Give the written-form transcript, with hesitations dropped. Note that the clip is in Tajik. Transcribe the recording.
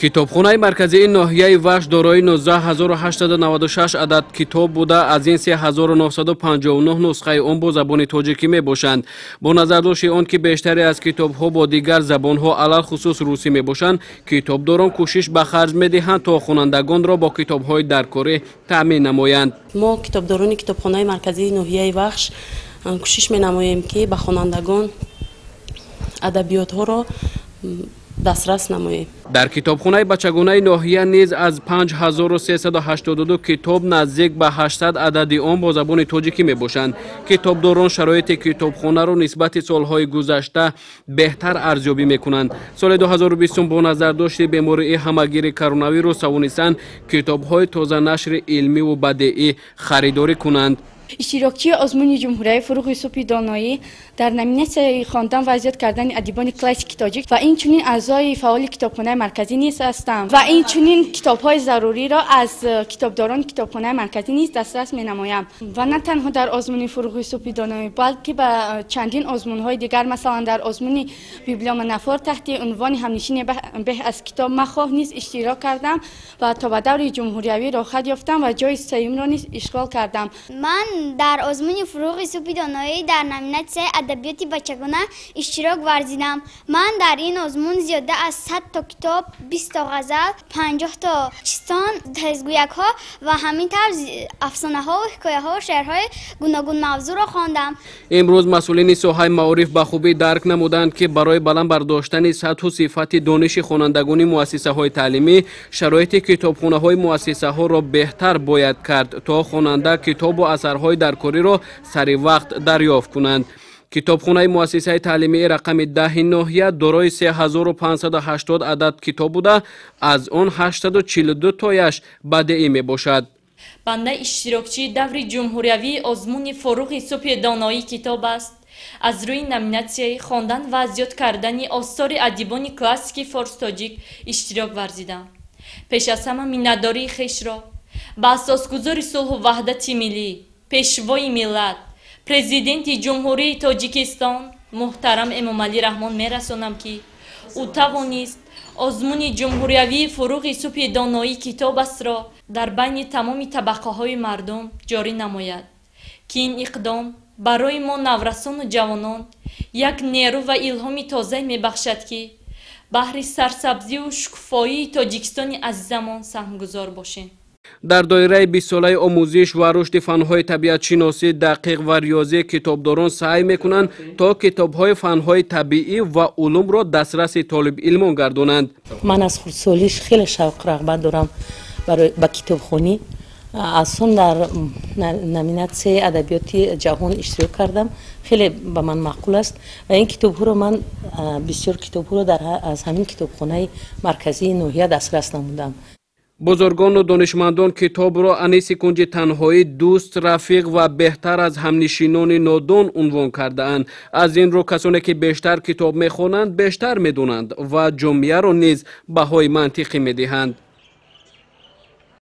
Китобхонаи марказии ноҳияи Вахш дорои 19896 адад китоб буда, аз ин 3959 нусхаи он бо забони тоҷикӣ мебошанд. Бо назардошти он ки бештаре аз китобҳо бо дигар забонҳо, алалхусус русӣ мебошанд, китобдорон кӯшиш ба харҷ медиҳанд, то хонандагонро бо китобҳои даркорӣ таъмин намоянд. Мо, китобдорони китобхонаи марказии ноҳияи Вахш, кӯшиш менамоем, ки ба хонандагон адабиётҳоро дастрас намоем. Дар китобхонаи бачагонаи ноҳия низ аз 5382 китоб наздик ба 800 адади он бо забони тоҷикӣ мебошанд. Китобдорон шароити китобхонаро нисбати солҳои гузашта беҳтар арзёбӣ мекунанд. Соли 2020 бо назардошти бемории ҳамагири коронавирус тавонистанд китобҳои тозанашри илмиву бадеӣ харидорӣ кунанд. Иштирокчии озмуни ҷумҳуриявии «Фурӯғи субҳи доноӣ» дар номинатсияи хондан ва зиёд кардани адибони классики тоҷик ва инчунин аъзои фаъоли китобхонаи марказӣ низ ҳастам ва инчунин китобҳои заруриро аз китобдорони китобхонаи марказӣ низ дастрас менамоям. Ва на танҳо дар озмуни «Фурӯғи субҳи доноӣ», балки ба чандин озмунҳои дигар, масалан, дар озмуни библиоманафор таҳти унвони «Ҳамнишине беҳ аз китоб махоҳ» низ иштирок кардам ва то ба даври ҷумҳуриявӣ роҳхат ёфтам ва ҷои сеюмро низ ишғол кардам. Ман дар озмуни «Фурӯғи субҳи доноӣ» дар номинатсияи адабиёти бачагона иштирок варзидам. Ман дар ин озмун зиёда аз 100 то китоб, 20 то ғазал, 50 то чистон, тезгӯякҳо ва ҳамин тавр афсонаҳову ҳикояҳову шеърҳои гуногунмавзӯъро хондам. Имрӯз масъулини соҳаи маориф ба хубӣ дарк намуданд, ки барои баланд бардоштани сатҳу сифати дониши хонандагони муассисаҳои таълимӣ шароити китобхонаҳои муассисаҳоро беҳтар бояд кард, то хонанда китобу асарҳои даркориро сари вақт дарёфт кунанд. Китобхонаи муассисаи таълимии рақами 10-и ноҳия дорои 3580 адад китоб буда, аз он 842 тояш бадеӣ мебошад. Банда иштирокчии даври ҷумҳуриявии озмуни «Фурӯғи субҳи доноӣ китоб аст» аз рӯи номинатсияи хондан ва зиёд кардани осори адибони классики форс-тоҷик иштирок варзидам. Пеш аз ҳама миннатдории хешро ба асосгузори сулҳу ваҳдати миллӣ, пешвои миллат, Президенти Ҷумҳурии Тоҷикистон муҳтарам Эмомалӣ Раҳмон мерасонам, ки ӯ тавонист озмуни ҷумҳуриявии «Фурӯғи субҳи доноӣ китоб астро» дар байни тамоми табақаҳои мардум ҷорӣ намояд, ки ин иқдом барои мо, наврасону ҷавонон, як нерӯ ва илҳоми тозае мебахшад, ки баҳри сарсабзиву шукуфоии Тоҷикистони азизамон саҳмгузор бошем. Дар доираи 20-солаи омӯзиш ва рушди фанҳои табиатшиносӣ, дақиқ ва риёзӣ китобдорон саъй мекунанд, то китобҳои фанҳои табиӣ ва улумро дастраси толибилмон гардонанд. Ман аз хурдсолиш хеле шавқу рағбат дорам ба китобхонӣ. Аз он дар номинатсияи адабиёти ҷаҳон иштирок кардам. Хеле ба ман маъқул аст ва ин китобҳоро ман бисёр китобҳоро аз ҳамин китобхонаи марказии ноҳия дастрас намудам. Бузургону донишмандон китобро аниси кунҷи танҳоӣ, дӯст, рафиқ ва беҳтар аз ҳамнишинони нодон унвон кардаанд. Аз ин рӯ касоне ки бештар китоб мехонанд, бештар медонанд ва ҷомеаро низ баҳои мантиқӣ медиҳанд.